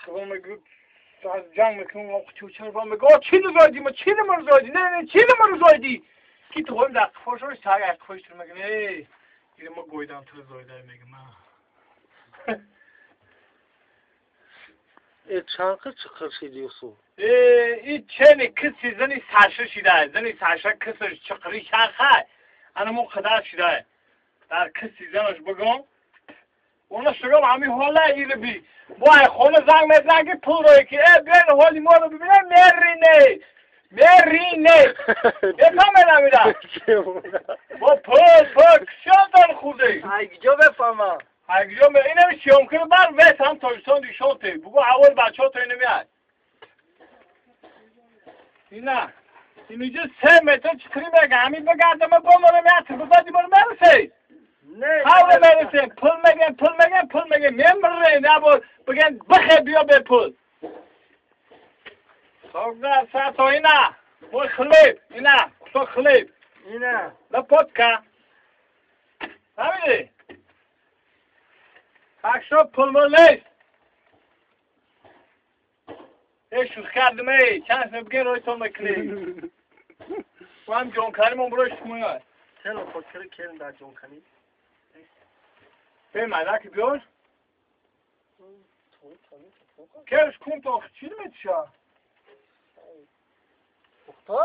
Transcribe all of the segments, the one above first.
ақиба мегӯ ҷанг мекунам, чучар мегӯ, чӣ нузоидӣ ма, чӣ намарузоидӣ, не не, чӣ намарузоидӣ ки ту хоҳим дар қифошо саг ақифош тур мегӯ, э ире ма гойдам тур зоида мегӯ ма. Э чанқи чиқир шиди Юсуф? Э и чени киси зани саша шида, зани саша кисиш чиқири шаха, ана мо қадар шида. Дар киси занаш бигом, اونا شگام همین حالا ایره بی با خونه زنگ میزنن که پول روی که ای بیاین حالی ما رو ببینه مرینه مرینه بفهمه نمیدم با پول پول کسیان خورده ایگجا بفهمم ایگجا اینم شیام کنه بر ویس هم تاجستان دیشان تی بگو اول بچه ها تا اینو میاد اینا اینجا 3 متر چکری بگه همین بگردم با ما رو میاد بزادی ما رو مرسه حالا برسه پول میگن پول میگن پول میگن میمره نه بگن بخه بیا به پول سوگدا ساتو اینا мой хлеб اینا кусок хлеб اینا лопатка фаҳмидӣ так что пул мул нест эй шӯх кардим эй чанд сме бигин рӯйтон мекунӣ ҳам ҷонканимон бирои шумояд чела хотири келин дар ҷонканӣ Бе майдаки биёр. Керш кун то чӣ метиша? Пухта?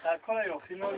Дар кора ё хино.